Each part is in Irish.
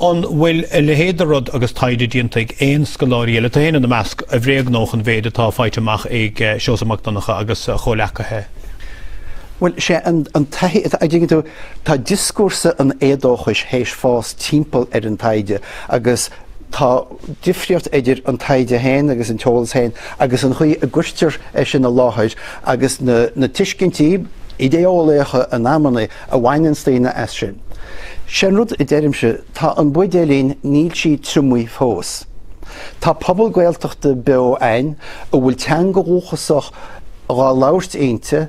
An bhfuil a leithéid de rud agus taighde déanta ag aon scoláirí eile, tú féin ina measc, a bhréagnódh an mhéid atá faighte amach ag Seosamh Mac Donncha agus a chomhleacaithe? Bhuel, sé an taithí atá, an dtuigeann tú, tá dioscúrsa an éadóchais théis fás timpeall ar an taighde agus tá difríocht idir an taighde féin agus an t-eolas féin agus an chaoi a gcuirtear é sin i láthair agus na na tuiscintí idé-eolaíocha in amannaí a bhaineanns daoine as sin. Sé an rud a deirimse, tá an buidéilín, níl sí triomaithe fós. Tá pobal Gaeltachta beo ann a bhfuil teanga dhúchasach dhá labhairt inti,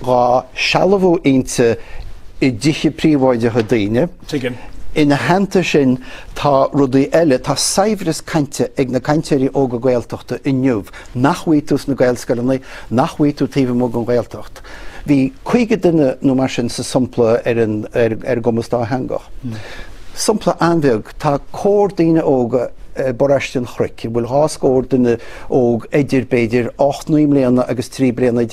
dhá sealbhú inti i dtithe príobháideacha daoine. Tuigim. Ina theannta sin tá rudaí eile, tá saibhreas cainte ag na cainteoirí óga Gaeltachta inniu nach bhfaighidh tú sna Gaelscoileanna, nach bhfaighidh tú taobh amuigh den Ghaeltacht. Bhí 50 duine nó mar sin sa sampla ar an ar an gcumas dátheangach. Sampla an-bheag, tá cór daoine óga i bparóiste an Chnoic, a bhfuil dhá scór duine óg idir b'fhéidir 8, 9 mbliana agus 13 bliana.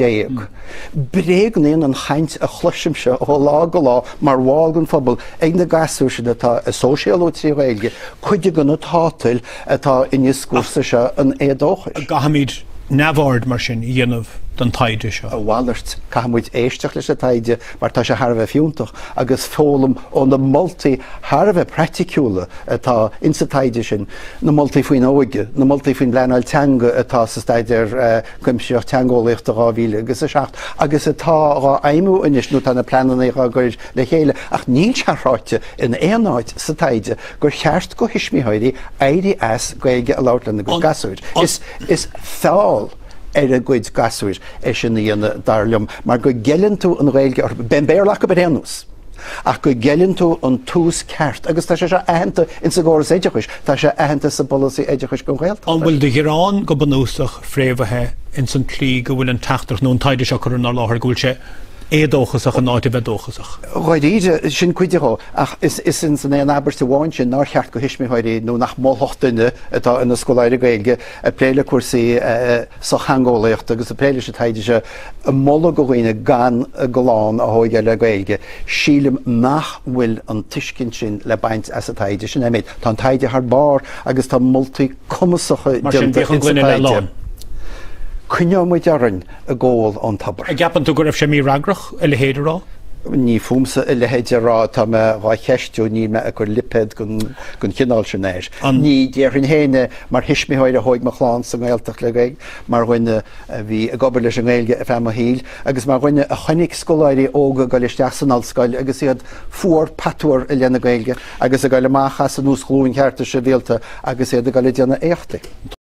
Bréagnaíonn an chaint a chloisimse ó lá go lá mar bhall den phobal ag na gasúir sin atá ag sóisialú trí Ghaeilge cuid de na tátail atá i ndioscúrsa seo an éadóchais. An gcaithfimid neamhaird mar sin a dhéanamh den taighde seo? A mhalairt, caithfidh muid éisteacht leis an taighde mar tá sé thar a bheith fiúntach agus foghlaim ó na moltaí thar a bheith praiticiúla atá insa taighde sin, na moltaí faoin óige, na moltaí faoin bpleanáil teanga atá sa staidéar Cuimsitheach Teangeolaíochta 2000 agus 7 agus atá dhá fheidhmiú anois nó tá na pleananna dhá gcur le chéile ach níl sé ráite in aon áit sa taighde gur cheart go thuismitheoirí éirí as Gaeilge a labhairt lena gcuid gasúir. Is is feall ar a gcuid gasúir é sin a dhéanamh dar liom mar go gceileann tú an Ghaeilge orthu. Beidh an Béarla acu ar aon nós. Ach go gceileann tú an tús ceart, agus tá sé seo aitheanta ins an gcóras oideachais, tá sé aitheanta sa bpolasaí oideachais don Ghaeltacht. An bhfuil do ghearán go bunúsach fréamhaithe ins an tslí go bhfuil an teachtaireacht nó an taighde seo curtha inár láthair, go bhfuil sé éadóchasach in áit a bheith dóchasach? Dháiríre, sin cuid de dhó, ach is is ins an aon abairt amháin sin nár cheart go thuismitheoirí nó nach molfadh duine atá ina scoláire Gaeilge ag plé le cúrsaí sochtheangeolaíochta agus ag plé leis an taighde seo ag moladh go dhaoine gan a gclann a thóigeáil le Gaeilge. Sílim nach bhfuil an tuiscint sin le baint as an taighde. Sin é an méid. Tá an taighde thar barr agus tá moltaí cumasacha Mar sin, déanta bíodh an insa gloine leath taighde. lán. Coinneoidh muid orainn ag ól ón tobar. An gceapann tú go raibh sé mífhreagrach a leithéid a rá? Ní fúmsa a leithéid a rá, tá mé dhá cheistiú, níl mé ag cur lipéad den chineál sin air. Ní déarfainn féin é mar thuismitheoir a thóig mo chlann sa nGaeltacht le Gaeilge, mar dhuine a bhí ag obair leis an nGaeilge ar feadh mo shaoil agus mar dhuine a chonaic scoláirí óga ag dul isteach san ollscoil agus iad fuar patuar i leith na Gaeilge agus ag dul amach as an uasghlúin chearta sibhialta agus iad ag dul ag déanamh éachtaí.